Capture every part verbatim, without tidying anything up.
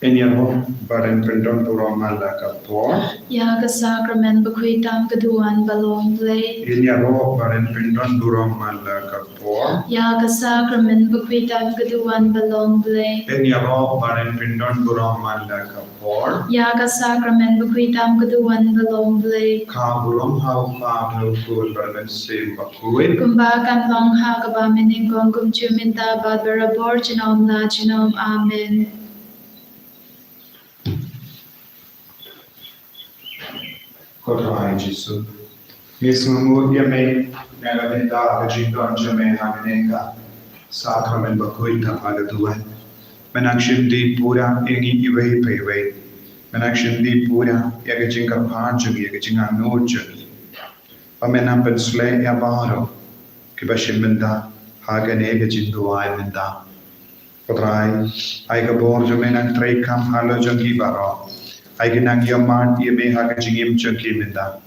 Ngin ïaroh ba ngin pyndon burom man la ka por. Ïa ka sakramen bakhuid tam ka duwan ba long Blei. Ngin ïaroh ba ngin pyndon burom man la ka por. Ïa ka sakramen bakhuid tam ka duwan ba long Blei. Ngin ïaroh ba ngin pyndon burom man la ka por. Ïa ka sakramen bakhuid tam ka duwan ba long Blei. Ka burom ha u Kpa bad ha u Khun bad ha u Mynsiem Bakhuid. Kumba kan long ha kaba mynnyngkong, kumjuh mynta bad barabor junom la junom. Amen. Ko Trai Jisu, ngi sngewnguh ïa me na ka bynta ka jingdon jong me hangne ha ka sakramen bakhuid tam ha ka duwan. Me nang shim dih pura ïa ngi iwei pa iwei. Me nang shim dih pura ïa ka jingkyrpad jong ngi, ïa ka jingangnud jong ngi. Ba me nang pynshlei ïa baroh kiba shim bynta ha kane ka jingduwai mynta. Ko Trai, ai ka bor jong me nang trei kham halor jong ki baroh. Ai ki nang ïa mad ïa me ha ka jingim jong ki mynta.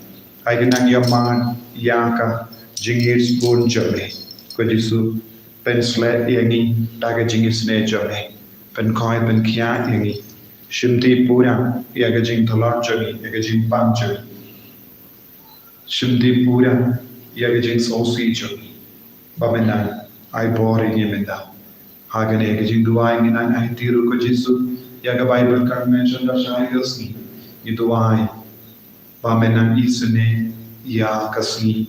Ai ki nang ïa mad ïa ka jingïeit bun jong me. Ko Jisu, pynshlei ïa ngi da ka jingisynei jong me. Pynkhiah, pynkhiah ïa ngi. Shim dih pura ïa ka jingtlot jong ngi, ïa ka jingpang jong ngi. Shim dih pura ïa ka jingsngewsih jong ngi. Ba me nang ai bor ïa ngi mynta. Ha kane ka jingduwai ngi nang aiti ruh, ko Jisu, ïa ka Baibl kaba me shah ai ha ka sngi. Ngi duwai ba me nang isynei ïa ka sngi,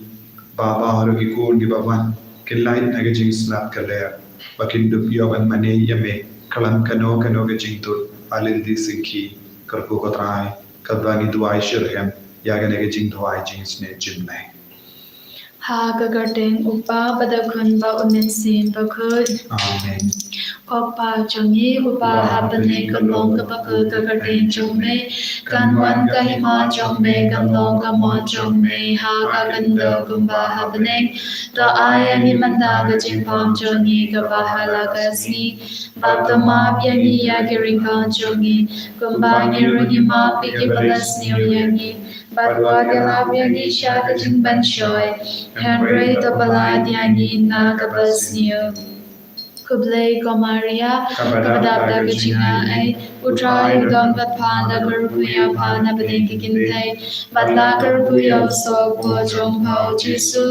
ba baroh ki khun kiba wan kin lait na ka jingsngap ka lyer, ba kin dup ïoh ban mane ïa me kyllum kano kano ka jingtut ha lynti syngkien. Kyrkhu, ko Trai, katba ngi duwai shitrhem ïa kane ka jingduwai jingisynei jong me. Ha ka kyrteng u Kpa bad u Khun bad u Mynsiem Bakhuid. Amen. Ko Kpa jong ngi uba ha bneng, kan long kaba khuid ka kyrteng jong me, kan wan ka hima jong me, kan long ka mon jong me ha ka khyndew kumba ha bneng. To ai ïa ngi mynta ka jingpang jong ngi kaba ha la ka sngi. Bad to map ïa ngi ïa ki ryngkang jong ngi, kumba ngi ruh ngi map ïa kiba la sniew ïa ngi. Bad wat ïalap ïa ngi sha ka jingpynshoi, hynrei to pyllait ïa ngi na kaba sniew. Khublei ko Maria, kaba dap da ka jingai, u Trai u don bad pha. La kyrkhu ïa pha na pdeng ki kynthei, bad la kyrkhu ïa u sohbor jong pha u Jisu.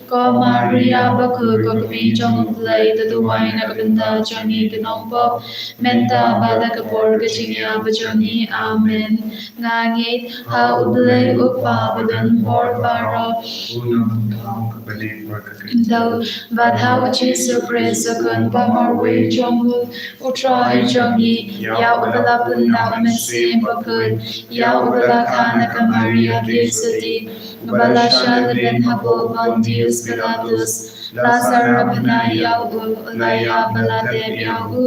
Ko Maria bakhuid, ko kmie jong u Blei, to duwai na ka bynta jong ngi ki nongpop, mynta bad ha ka por ka jingïap jong ngi. Amen. Nga ngeit ha u Blei u Kpa badonbor baroh, u nongthaw ka bneng bad ka khyndew, bad ha u Jisu Khrist u Khun ba marwei jong u, u Trai jong ngi, ïa uba la pun na u Mynsiem Bakhuid, ïa uba la kha na ka Maria Theisotti, uba la shah lyndet hapoh Pontius Pilatus, la sahnarphna bynta ïa u, u la ïap bad la tep ïa u,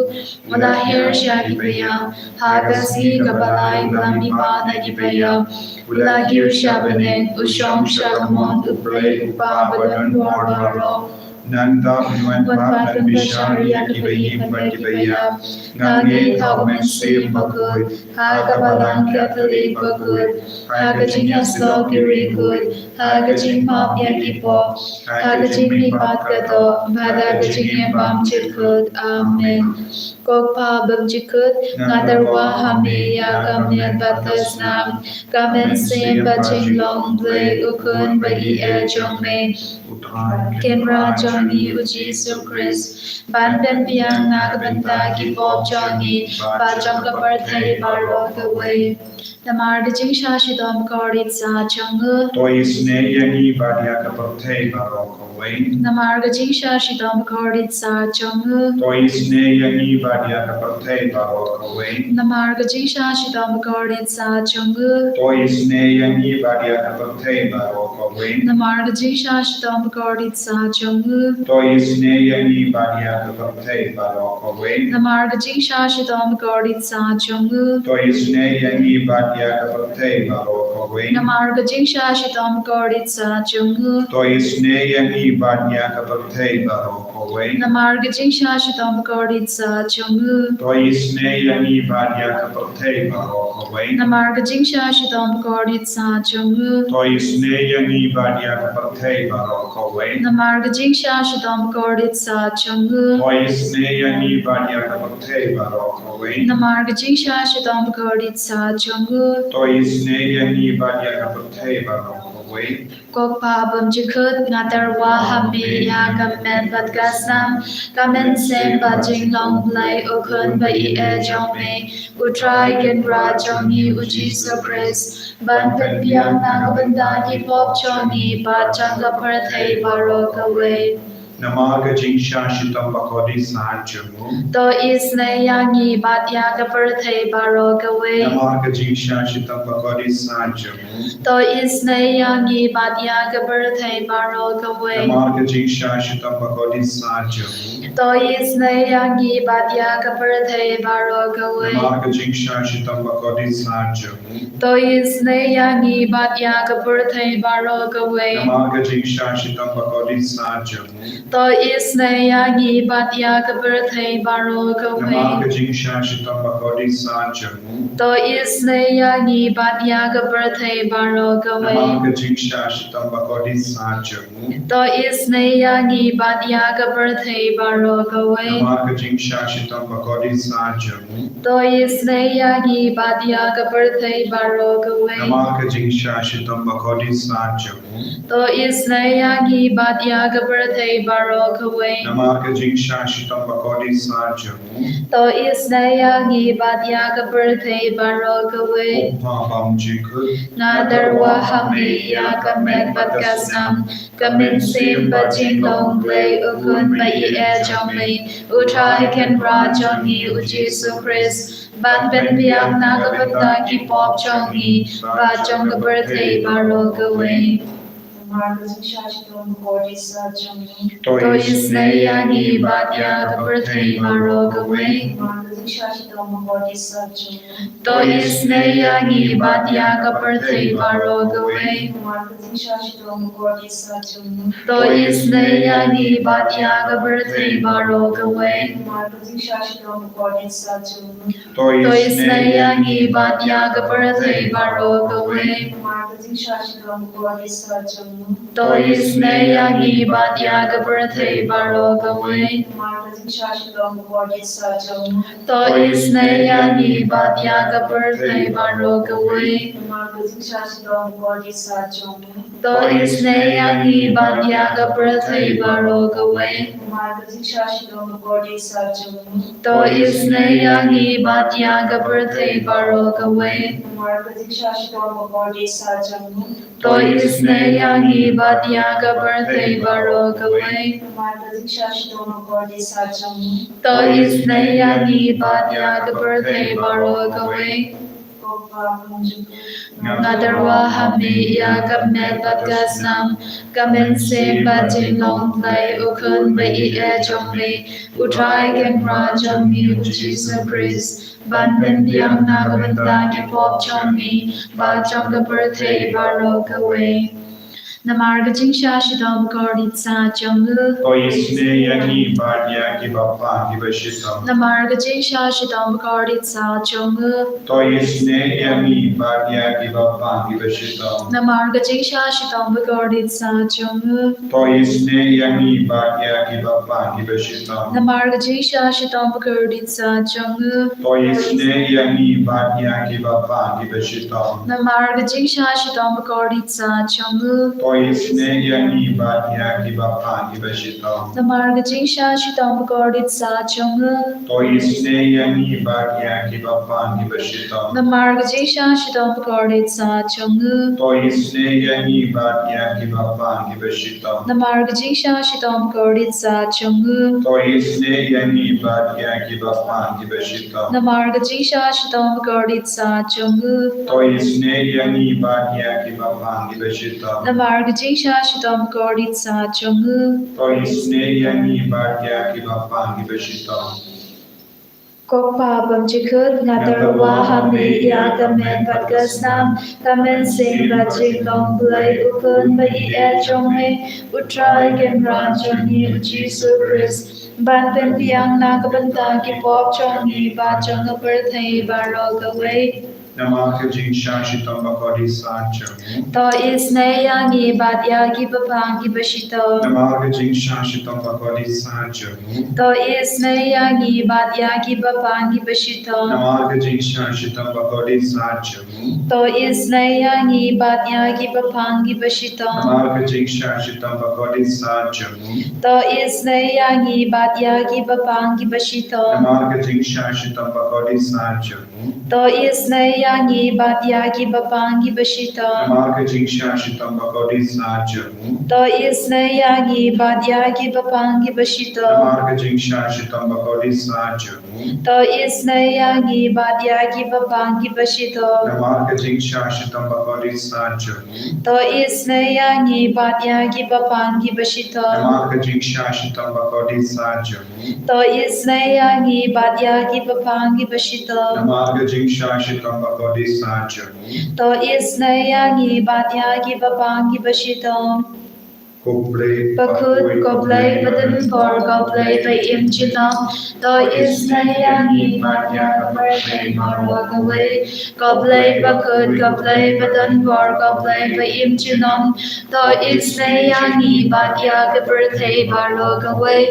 u la her sha ki paidbah, ha ka sngi kaba lai u la mihpat na ki paidbah, u la kiew sha bneng, u shong sha ka mon u Blei u Kpa badonbor baroh. Nangta un wan pat ban bishar ïa kiba im bad kiba ïap. Nga ngeit ha u Mynsiem Bakhuid, ha ka Balang Katholik bakhuid, ha ka jingïasyllok ki riewkhuid, ha ka jingmap ïa ki pop, ha ka jingmihpat ka doh, bad ha ka jingim bymjukut. Amen. Ko Kpa bymjukut, nga tyrwa ha me ïa ka met bad ka snam, ka mynsiem bad jinglong u Blei u Khun ba ïeit jong me, u Trai Kynrad jong ngi u Jisu Khrist, ban pynbiang na ka bynta ki pop jong ngi bad jong ka pyrthei baroh kawei. Namar ka jingshah shitom kordit sah jong u, to isynei ïa ngi bad ïa ka pyrthei baroh kawei. Namar ka jingshah shitom kordit sah jong u, to isynei ïa ngi bad ïa ka pyrthei baroh kawei. Namar ka jingshah shitom kordit sah jong u, to isynei ïa ngi bad ïa ka pyrthei baroh kawei. Namar ka jingshah shitom kordit sah jong u, to isynei ïa ngi bad ïa ka pyrthei baroh kawei. Namar ka jingshah shitom kordit sah jong u, to isynei ïa ngi bad ïa ka pyrthei baroh kawei. Namar ka jingshah shitom kordit sah jong u, to isynei ïa ngi bad ïa ka pyrthei baroh kawei. Namar ka jingshah shitom kordit sah jong To isynei ïa ngi bad ïa ka pyrthei baroh kawei. Namar ka jingshah shitom bakordit sah jong u. To isynei ïa ngi bad ïa ka pyrthei baroh kawei. Namar ka jingshah shitom bakordit sah jong u. To isynei ïa ngi bad ïa ka pyrthei baroh kawei. Namar ka jingshah shitom bakordit sah jong u. To isynei ïa ngi bad ïa ka pyrthei baroh kawei. Ko Kpa bymjukut, nga tyrwa ha me ïa ka met bad ka snam, ka mynsiem bad jinglong Blei u khun ba ïeit jong me, u Trai Kynrad jong ngi u Jisu Khrist, ban pynbiang na ka bynta ki pop jong ngi bad jong ka pyrthei baroh kawei. Namar ka jingshah shitom bakordit sah jong u. To isynei ïa ngi bad ïa ka pyrthei baroh kawei. Namar ka jingshah shitom bakordit sah jong u. To isynei ïa ngi bad ïa ka pyrthei baroh kawei. Namar ka jingshah shitom bakordit sah jong u. To isynei ïa ngi bad ïa ka pyrthei baroh kawei. Namar ka jingshah shitom bakordit sah jong u. To isynei ïa ngi bad ïa ka pyrthei baroh kawei. Namar ka jingshah shitom bakordit sah jong u. To isynei ïa ngi bad ïa ka pyrthei baroh kawei. Namar ka jingshah shitom bakordit sah jong u. To isynei ïa ngi bad ïa ka pyrthei baroh kawei. Namar ka jingshah shitom bakordit sah jong u. To isynei ïa ngi bad ïa ka pyrthei baroh kawei. Namar ka jingshah shitom bakordit sah jong u. To isynei ïa ngi bad ïa ka pyrthei baroh kawei. Namar ka jingshah shitom bakordit sah jong u. To isynei ïa ngi bad ïa ka pyrthei baroh kawei. Namar ka jingshah shitom bakordit sah jong u. To isynei ïa ngi bad ïa ka pyrthei baroh kawei. Ko Kpa bymjukut. Nga tyrwa ha me ïa ka met bad ka snam, ka mynsiem bad jinglong Blei u khun ba ïeit jong me, u Trai Kynrad jong ngi u Jisu Khrist, ban pynbiang na ka bynta ki pop jong ngi bad jong ka pyrthei baroh kawei. Namar ka jingshah shitom bakordit sah jong u. To isynei ïa ngi bad ïa ka pyrthei baroh kawei. Namar ka jingshah shitom bakordit sah jong u. To isynei ïa ngi bad ïa ka pyrthei baroh kawei. Namar ka jingshah shitom bakordit sah jong u. To isynei ïa ngi bad ïa ka pyrthei baroh kawei. Namar ka jingshah shitom bakordit sah jong u. To isynei ïa ngi bad ïa ka pyrthei baroh kawei. Namar ka jingshah shitom bakordit sah jong u. To isynei ïa ngi bad ïa ka pyrthei baroh kawei. Namar ka jingshah shitom bakordit sah jong u. To isynei ïa ngi bad ïa ka pyrthei baroh kawei. Namar ka jingshah shitom bakordit sah jong u. To isynei ïa ngi bad ïa ka pyrthei baroh kawei. Namar ka jingshah shitom bakordit sah jong u. To isynei ïa ngi bad ïa ka pyrthei baroh kawei. Namar ka jingshah shitom bakordit sah jong u. To isynei ïa ngi bad ïa ka pyrthei baroh kawei. Namar ka jingshah shitom bakordit sah jong u. To isynei ïa ngi bad ïa ka pyrthei baroh kawei. Ko Kpa bymjukut. Nga tyrwa ha me ïa ka met bad ka snam, ka mynsiem bad jinglong Blei u khun ba ïeit jong me, u Trai Kynrad jong ngi u Jisu Khrist, ban pynbiang na ka bynta ki pop jong ngi bad jong ka pyrthei baroh kawei. Namar ka jingshah shitom bakordit sah jong u. To isynei ïa ngi bad ïa ki bapang ki bashitom. Namar ka jingshah shitom bakordit sah jong u. To isynei ïa ngi bad ïa ki bapang ki bashitom. Namar ka jingshah shitom bakordit sah jong u. To isynei ïa ngi bad ïa ki bapang ki bashitom. Namar ka jingshah shitom bakordit sah jong u. To isynei ïa ngi bad ïa ki bapang ki bashitom. Namar ka jingshah shitom bakordit sah jong u. To isynei ïa ngi bad ïa ki bapang ki bashitom. Namar ka jingshah shitom bakordit sah jong u. To isynei ïa ngi bad ïa ki bapang ki bashitom. Namar ka jingshah shitom bakordit sah jong u. To isynei ïa ngi bad ïa ki bapang ki bashitom. Namar ka jingshah shitom bakordit sah jong u. To isynei ïa ngi bad ïa ki bapang ki bashitom. Namar ka jingshah shitom bakordit sah jong u. To isynei ïa ngi bad ïa ki bapang ki bashitom. Namar ka jingshah shitom bakordit sah jong u. To isynei ïa ngi bad ïa ki bapang ki bashitom. Ko Kpa bymjukut, nga tyrwa ha me ïa ka met bad ka snam, ka mynsiem bad jinglong Blei u khun ba ïeit jong me, u Trai Kynrad jong ngi u Jisu Khrist, Ban pynbiang na ka bynta ki pop jong ngi bad jong ka pyrthei baroh kawei. Namar ka jingshah shitom bakordit san jong u. To isynei ïa ngi bad ïa kiba pang kiba shitom. Namar ka jingshah shitom bakordit san jong u. To isynei ïa ngi bad ïa kiba pang kiba shitom. Namar ka jingshah shitom bakordit san jong u. To isynei ïa ngi bad ïa kiba pang kiba shitom. Namar ka jingshah shitom bakordit san jong u. To isynei ïa ngi bad ïa kiba pang kiba shitom. Namar ka jingshah shitom bakordit san jong u. To isynei ïa ngi bad ïa kiba pang kiba shitom. Namar ka jingshah shitom bakordit san jong u. To isynei ïa ngi bad ïa kiba pang kiba shitom. Namar ka jingshah shitom bakordit san jong u. To isynei ïa ngi bad ïa kiba pang kiba shitom. Namar ka jingshah shitom bakordit san jong u. To isynei ïa ngi bad ïa kiba pang kiba shitom. Namar ka jingshah shitom bakordit san jong u. To isynei ïa ngi bad ïa kiba pang kiba shitom. Namar ka jingshah shitom bakordit san jong u. To isynei ïa ngi bad ïa kiba pang kiba shitom. Ko Blei bakhuid, ko Blei badonbor, ko Blei ba im junom. To isynei ïa ngi bad ïa ka pyrthei baroh kawei. Ko Blei bakhuid, ko Blei badonbor, ko Blei ba im junom. To isynei ïa ngi bad ïa ka pyrthei baroh kawei.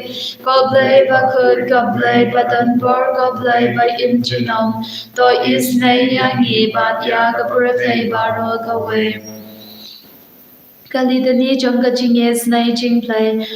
Ko Blei bakhuid, ko Blei badonbor, ko Blei ba im junom. To isynei ïa ngi bad ïa ka pyrthei baroh kawei. Ka litany jong ka jingisynei jingblei.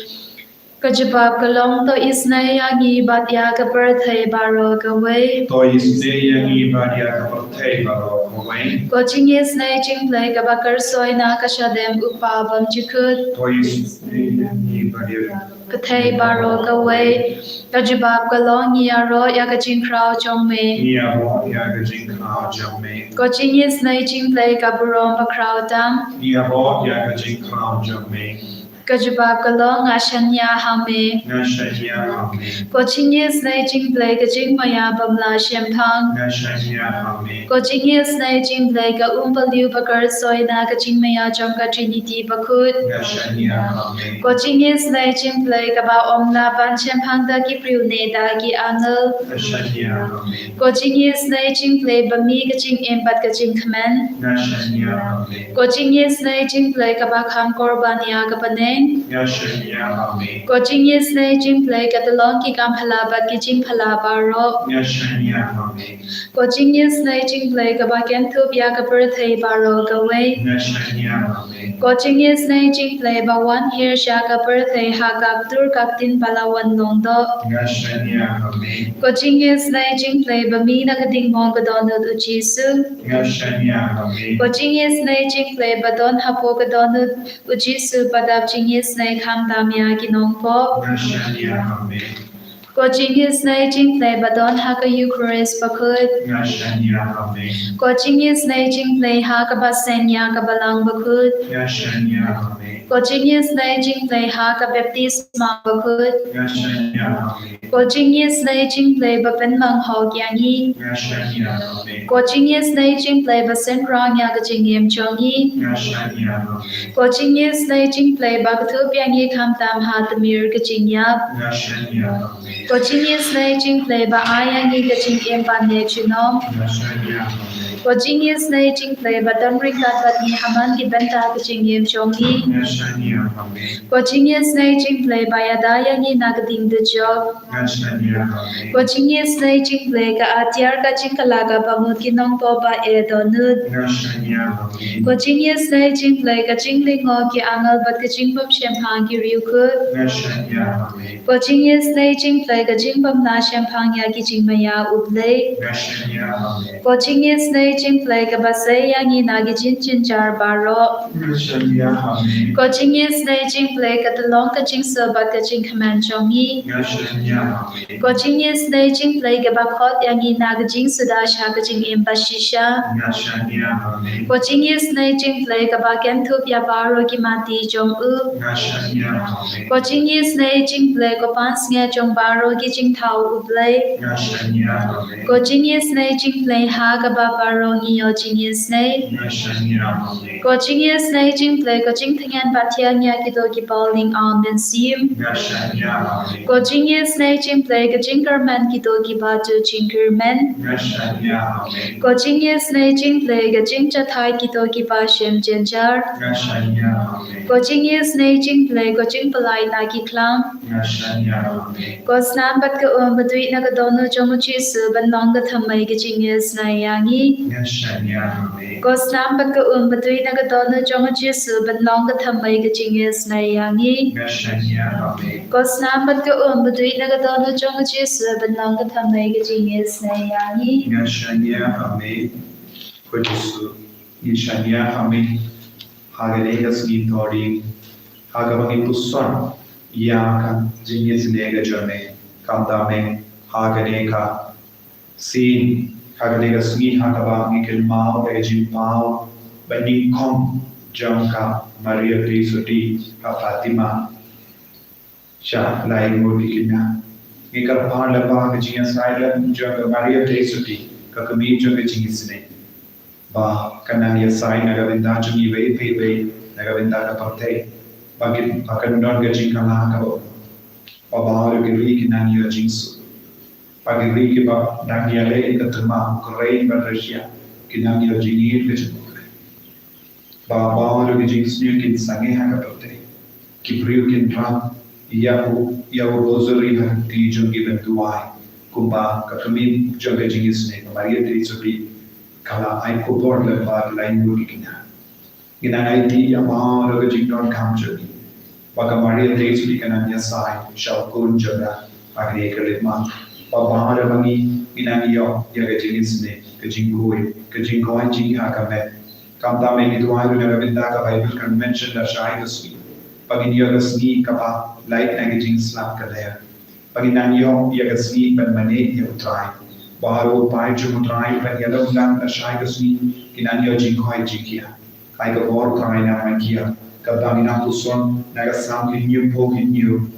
Ka jubab ka long, to isynei ïa ngi bad ïa ka pyrthei baroh kawei. To isynei ïa ngi bad ïa ka pyrthei baroh kawei. Ko jingisynei jingblei kaba kyrsoi na ka shadem u Kpa bymjukut. To isynei ïa ngi bad ïa ka pyrthei baroh kawei. Ka jubab ka long, ngi ïaroh ïa ka jingkhraw jong me. Ngi ïaroh ïa ka jingkhraw jong me. Ko jingisynei jingblei ka burom bakhraw tam. Ngi ïaroh ïa ka jingkhraw jong me. Ka jubab ka long, nga shaniah ha me. Nga shaniah ha me. Ko jingisynei jingblei ka jingmaïa bymlah shemphang. Nga shaniah ha me. Ko jingisynei jingblei ka um baliew ba kyrsoi na ka jingmaïa jong ka Trinity bakhuid. Nga shaniah ha me. Ko jingisynei jingblei kaba ym lah ban shemphang da ki briew ne da ki angel. Nga shaniah ha me. Ko jingisynei jingblei ba mih ka jingim bad ka jingkmen. Nga shaniah ha me. Ko jingisynei jingblei kaba kham korban ïa ka bneng. Nga shaniah ha me. Ko jingisynei jingblei ka tyllong ki kam phylla bad ki jingphylla baroh. Nga shaniah ha me. Ko jingisynei jingblei kaba kynthup ïa ka pyrthei baroh kawei. Nga shaniah ha me. Ko jingisynei jingblei ba wan hiar sha ka pyrthei ha ka ktur ka ktien ba la wan long doh. Nga shaniah ha me. Ko jingisynei jingblei ba mih na ka dingmong ka dohnud u Jisu. Nga shaniah ha me. Ko jingisynei jingblei ba don hapoh ka dohnud u Jisu ba dap jingisynei khamtam ïa ki nongpop. Nga shaniah ha me. Ko jingisynei jingblei ba don ha ka Eukharist bakhuid. Nga shaniah ha me. Ko jingisynei jingblei ha kaba seng ïa ka Balang bakhuid. Nga shaniah ha me. Ko jingisynei jingblei ha ka baptisma bakhuid. Nga shaniah ha me. Ko jingisynei jingblei ba pynmang hok ïa ngi. Nga shaniah ha me. Ko jingisynei jingblei ba synran ïa ka jingim jong ngi. Nga shaniah ha me. Ko jingisynei jingblei ba kynthup ïa ngi khamtam ha tmier ka jingïap. Nga shaniah ha me. Ko jingisynei jingblei ba ai ïa ngi ka jingim ban leh junom. Nga shaniah ha me. Ko jingisynei jingblei ba don ryngkat bad ngi ha man ki bynta ka jingim jong ngi. Nga shaniah ha me. Ko jingisynei jingblei ba ïada ïa ngi na ka ding dujok. Nga shaniah ha me. Ko jingisynei jingblei ka atiar ka jingkylla kaba mut ki nongpop ba eh dohnud. Nga shaniah ha me. Ko jingisynei jingblei ka jinglyngngoh ki angel bad ka jingbymshemphang ki riewkhuid. Nga shaniah ha me. Ko jingisynei jingblei ka jingbymlah shemphang ïa ki jingmaïa U Blei. Nga shaniah ha me. Ko jingisynei jingblei kaba sei ïa ngi na ki jingjynjar baroh. Nga shaniah ha me. Ko jingisynei jingblei ka tyllong ka jingsuk bad ka jingkmen jong ngi. Nga shaniah ha me. Ko jingisynei jingblei kaba khot ïa ngi na ka jingsuda sha ka jingim bashisha. Nga shaniah ha me. Ko jingisynei jingblei kaba kynthup ïa baroh ki mati jong u. Nga shaniah ha me. Ko jingisynei jingblei ko pansngiat jong baroh Ki jingthaw U Blei. Nga shaniah, Amen. Ko jingisynei jingpynleit ha kaba baroh ngi ïoh jingisynei. Nga shaniah, Amen. Ko jingisynei jingpynleit, ko jingtyngen bad thiang ïa kito kiba u lyngkhuh mynsiem. Nga shaniah, Amen. Ko jingisynei jingpynleit, ko jingkyrmen kito kiba ju jingkyrmen. Nga shaniah, Amen. Ko jingisynei jingpynleit, ko jingjahthait kito kiba shem jynjar. Nga shaniah, Amen. Ko jingisynei jingpynleit, ko jingpynlait na ki khlam. Nga shaniah, Amen. Ko snam bad ka um ba duh na ka dohnud jong U Jisu ban long ka thymmai ka jingisynei ïa ngi. Nga shaniah, Amen. Ko snam bad ka um ba duh na ka dohnud jong U Jisu ban long ka thymmai ka jingisynei ïa ngi. Nga shaniah, Amen. Ko snam bad ka um ba duh na ka dohnud jong U Jisu ban long ka thymmai ka jingisynei ïa ngi. Nga shaniah, Amen. Ko Jisu, ngi shaniah ha me ha kane ka sngi Thohdieng, ha kaba ngi puson ïa ka jingisynei ka jong me, khamtam eh ha kane ka sien, ha kane ka sngi ha kaba ngi kynmaw ïa ka jingpaw ba nyngkong jong ka Maria Theisotti ha Fatima. Sha lai ngut ki kynja. Ngi kyrpad lyngba ka jingïasaid jong ka Maria Theisotti, ka kmie jong ka jingisynei, ba kan nang ïasaid na ka bynta jong ngi iwei pa iwei na ka bynta ka pyrthei, ba kin, ba kan don ka jingkylla kaba, ba baroh ki ri kin nang ïoh jingsuk, ba ki ri kiba dang ïaleh ïa ka thma, Ukraine bad Russia, kin nang ïoh jingïeit ka jong U Blei. Ba baroh ki jingsniew kin sangeh ha ka pyrthei. Ki briew kin rap ïa u, ïa u rosary ha ka kti jong ki ban duwai, kumba ka kmie jong ka jingisynei ka Maria Theisotti ka la ai khubor lyngba ki lai ngut ki kynja. Ngi nang aiti ïa baroh ka jingdonkam jong ngi, ba ka Maria Theisotti kan nang ïasaid sha u khun jong ka ha kane ka leit mass, ba baroh ba ngi, ngi nang ïoh ïa ka jingisynei, ka jingkhuid, ka jingkhuid jong ngi ha ka met. Khamtam eh ngi duwai ruh na ka bynta ka Baibl kan mention lashai ka sngi, ba ngin ïoh ka sngi kaba lait na ka jingslap ka lyer, ba ngin nang ïoh ïa ka sngi ban mane ïa U Trai. Baroh u paid jong U Trai ban ïalum lang lashai ka sngi, kin nang ïoh jingkhuid jingkhiah. Ai ka bor Trai na ma kia, kaba ngi nang puson na ka Salm hynñiewphew hynñiew.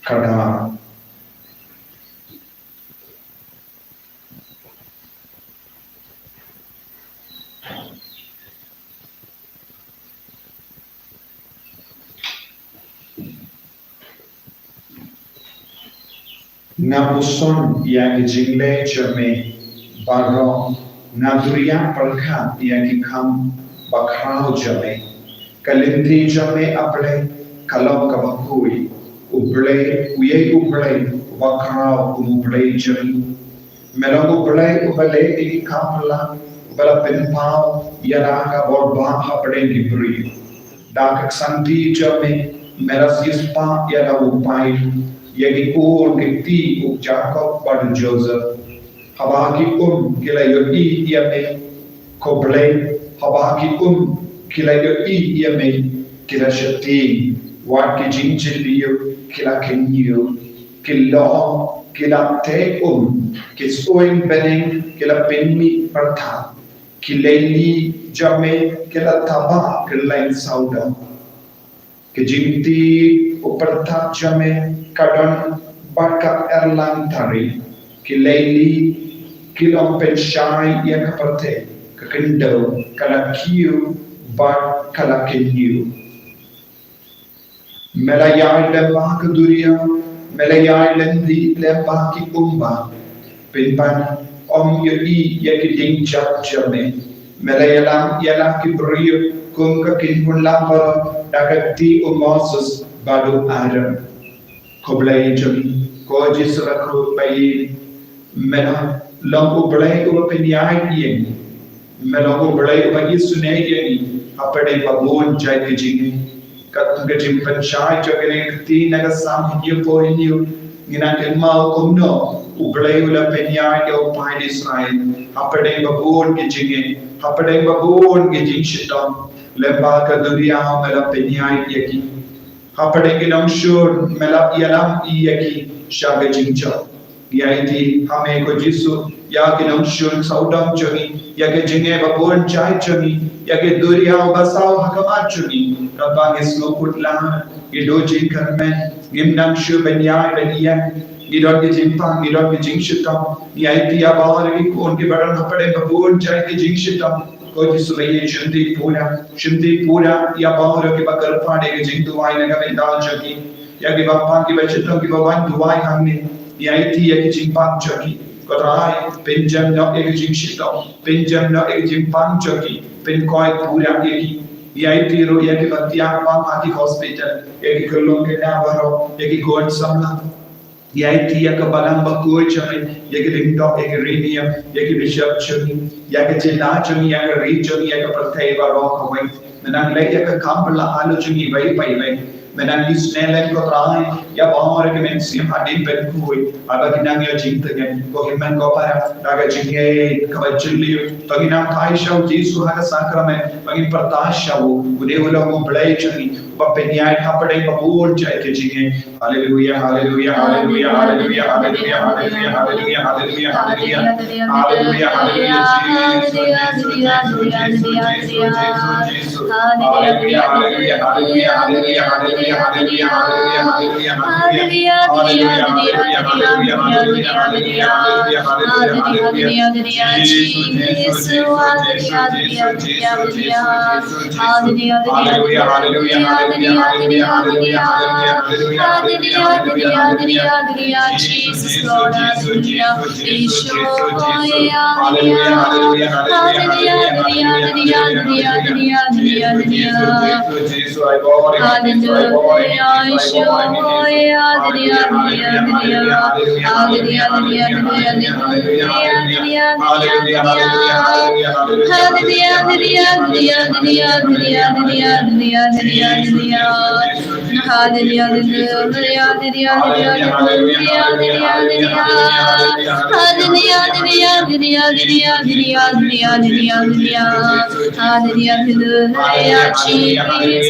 Kata Nga puson ïa ki jingleh jong me baroh, nga duriah pyrkhat ïa ki kam bakhraw jong me. Ka lynti jong me, A Blei, ka long kaba khuid. U Blei, uei U Blei uba khraw kum U Blei jong me? Me long U Blei uba leh ïa ki kam phylla, uba la pynpaw ïa la ka bor ba hapdeng ki briew. Da ka ksangti jong me, me la siewspah ïa la u paid, ïa ki khun ki kti u Jakob bad u Joseph. Haba ki um ki la ïohi ïa me, ko Blei, haba ki um ki la ïohi ïa me, ki la sheptieng, wat ki jingjylliew ki la kynñiew, ki lyoh ki la theh um, ki suiñ bneng ki la pynmih pyrthat, ki leili jong me ki la taba kylleng sawdong. Ki jingtip u pyrthat jong me ka don bad ka erlang tari. Ki leili ki long pynshai ïa ka pyrthei, ka khyndew ka la kiew bad ka la kynñiew. Me la ïaid lyngba ka duriaw, me la ïaid lynti lyngba ki umba. Pynban ym ïohi ïa ki dieng jat jong me. Me la ïalam ïa la ki briew kum ka kynhun lam baroh da ka kti u Moses bad u Aaron. Ko Blei jong ngi, ko Jisu ba khrud ba ïeit, me la long U Blei uba pynïaid ïa ngi. Me long U Blei uba isynei ïa ngi hapdeng ba bun jait ki jingeh. Katkum ka jingpynshai jong kane ka kti na ka Salm hynñiewphew hynñiew, ngi nang kynmaw kumno U Blei u la pynïaid ïa u paid Israel hapdeng ba bun ki jingeh, hapdeng ba bun ki jingshitom. Lyngba ka duriaw me la pynïaid ïa ki. Hapdeng ki nongshun me la ïalam ïa ki sha ka jingjop. Ngi aiti ha me ko Jisu, ïa ki nongshun sawdong jong ngi, ïa ki jingeh ba bun jait jong ngi, ïa ki duriaw ba saw ha khmat jong ngi, kaba ngi sngewkhuslai, ngi duh jingkyrmen, Ngim nang shuh ban ïai ban ïeng. Ngi don ki jingpang, ngi don ki jingshitom. Ngi aiti ïa baroh ki khun kiba don hapdeng ba bun jait ki jingshitom. Ko Jisu ba ïeit, shim dei pura, shim dei pura ïa baroh kiba kyrpad ïa ki jingduwai na ka bynta jong ki. Ïa kiba pang kiba shitom kiba wan duwai hangne. Ngi aiti ïa ki jingpang jong ki. Ko Trai, pynjem noh ïa ki jingshitom, pynjem noh ïa ki jingpang jong ki, pynkoit pura ïa ki. Ngi aiti ruh ïa kiba thiah pang ha ki hospital, ïa ki khyllung khynnah baroh, ïa ki khun samla. Ngi aiti ïa ka balang bakhuid jong ngi, ïa ki lyngdoh, ïa ki riewniam, ïa ki bishop jong ngi, ïa ka jylla jong ngi, ïa ka ri jong ngi, ïa ka pyrthei baroh kawei. Me nang leh ïa ka kam pynlong halor jong ngi iwei pa iwei. Me nang isynei lem, ko Trai, ïa baroh ki mynsiem hadien ban khuid, haba ki nang ïoh jingtngen. Ko Hynmen ko Para, da ka jingngeit kaba jylliew, to ngin nang phai sha u Jisu ha ka sakramen, ba ngin pyrta sha u, u dei u long u Blei jong ngi, uba pynïaid hapdeng ba bun jait ki jingngeit. Haleluya, haleluya, haleluya, haleluya, haleluya, haleluya, haleluya, haleluya, haleluya. Haleluya, haleluya, Jisu, Jisu, Jisu, Jisu, Jisu, Jisu, Jisu. Haleluya, haleluya, haleluya, haleluya, haleluya, haleluya, haleluya, haleluya, haleluya. Haleluya, haleluya, haleluya, haleluya, haleluya, haleluya, haleluya, haleluya. Jisu, Jisu, Jisu, Jisu, Jisu, Jisu, Jisu, Jisu. Haleluya, haleluya, haleluya, haleluya, haleluya, haleluya, haleluya, haleluya, haleluya, haleluya. Jisu, Jisu, Jisu, Jisu, Jisu, Jisu, Jisu. Haleluya, haleluya, haleluya, haleluya, haleluya, haleluya. Jisu, Jisu, Jisu, Jisu, I glorify you, Jisu, I glorify you, Jisu, I glorify you, Jisu. Haleluya, haleluya, haleluya, haleluya, haleluya, haleluya, haleluya, haleluya. Haleluya, haleluya, haleluya, haleluya, haleluya, haleluya, haleluya, haleluya, haleluya. Jisu, Jisu, Jisu, Jisu, Jisu, Jisu, Jisu, Jisu. Haleluya, haleluya, haleluya, haleluya, haleluya, haleluya, haleluya, haleluya. Jisu, Jisu, Jisu, Jisu, Jisu, Jisu, Jisu, Jisu. Haleluya,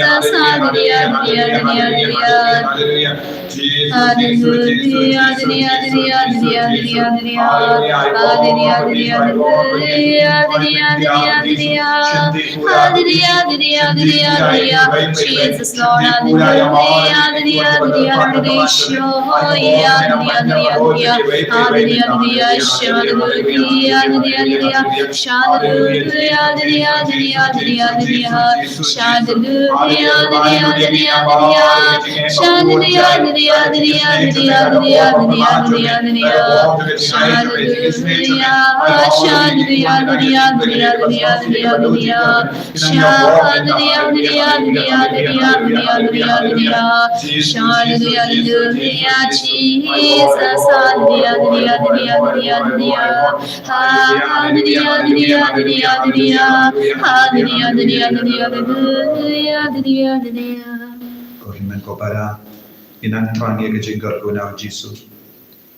haleluya, haleluya, haleluya, haleluya, haleluya, haleluya, haleluya. Jisu, Jisu, Jisu, Jisu, Jisu, Jisu, Jisu. Haleluya, I glorify you, Jisu, I glorify you, Jisu. Shim dei pura, shim dei pura, I glorify you, Jisu. Shim dei pura, ya Allah, haleluya, haleluya, haleluya, haleluya. Haleluya, haleluya, haleluya, haleluya, haleluya, haleluya. Haleluya, Jisu, Jisu, Jisu, Jisu, Jisu, Jisu, Jisu. Haleluya, haleluya, haleluya, haleluya. Haleluya, haleluya, haleluya, haleluya, haleluya. Haleluya, haleluya, haleluya, haleluya, haleluya, haleluya. Jisu, Jisu, Jisu, Jisu, Jisu. Haleluya, haleluya, haleluya, haleluya, haleluya. Haleluya, haleluya, haleluya, haleluya, haleluya. Haleluya, haleluya, haleluya, haleluya, haleluya. Ko hynmen ko para, ngin nang thrang ïa ka jingkyrkhu na u Jisu.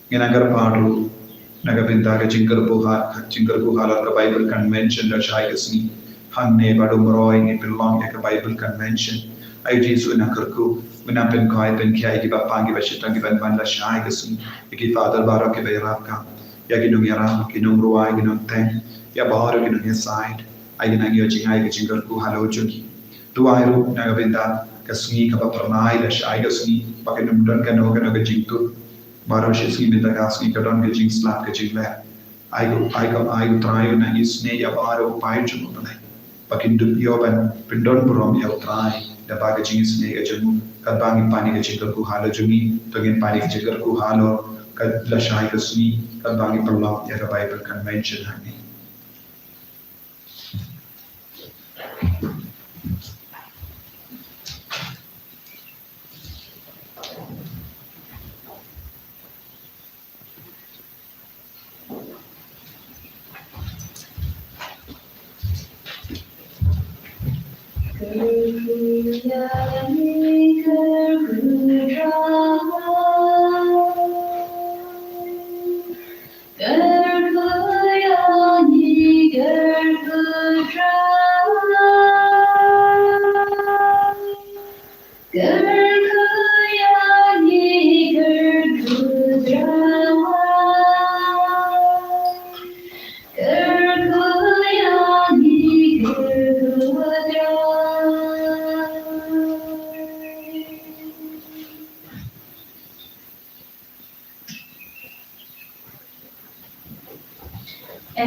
Ngin nang kyrpad ruh na ka bynta ka jingkyrkhu ha, jingkyrkhu halor ka Bible Convention da shai ka sngi. Hangne bad u Mroi ngi pynlong ïa ka Bible Convention. Ai Jisu u nang kyrkhu, u nang pynkhoi pynkhiah ïa kiba pang kiba shitom kiban wan da shai ka sngi. Ïa ki Father baroh kiba ïarap kam, ïa ki nongïarap, ki nongrwai, ki nongteng, ïa baroh ki nongïasaid. Ai ki nang ïoh jngai ka jingkyrkhu halor jong ki. Duwai ruh na ka bynta ka sngi kaba phyrnai da shai ka sngi, ba kan ym don kano kano ka jingtut. Baroh shi sngi mynta ka sngi ka don ka jingslap ka jingleh. Ai ko, ai ko, ai ko Trai u nang isynei ïa baroh u paid jong u Blei. Ba kin dup ïoh ban pyndon burom ïa u Trai da ba ka jingisynei ka jong u, katba ngi pan ïa ka jingkyrkhu halor jong ngi, to ngin pan ïa ka jingkyrkhu halor ka lashai ka sngi, katba ngi pynlong ïa ka Bible Convention hangne.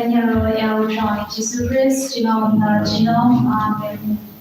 Ïaroh ïa U Trai Jisu Khrist, junom na junom. Amen.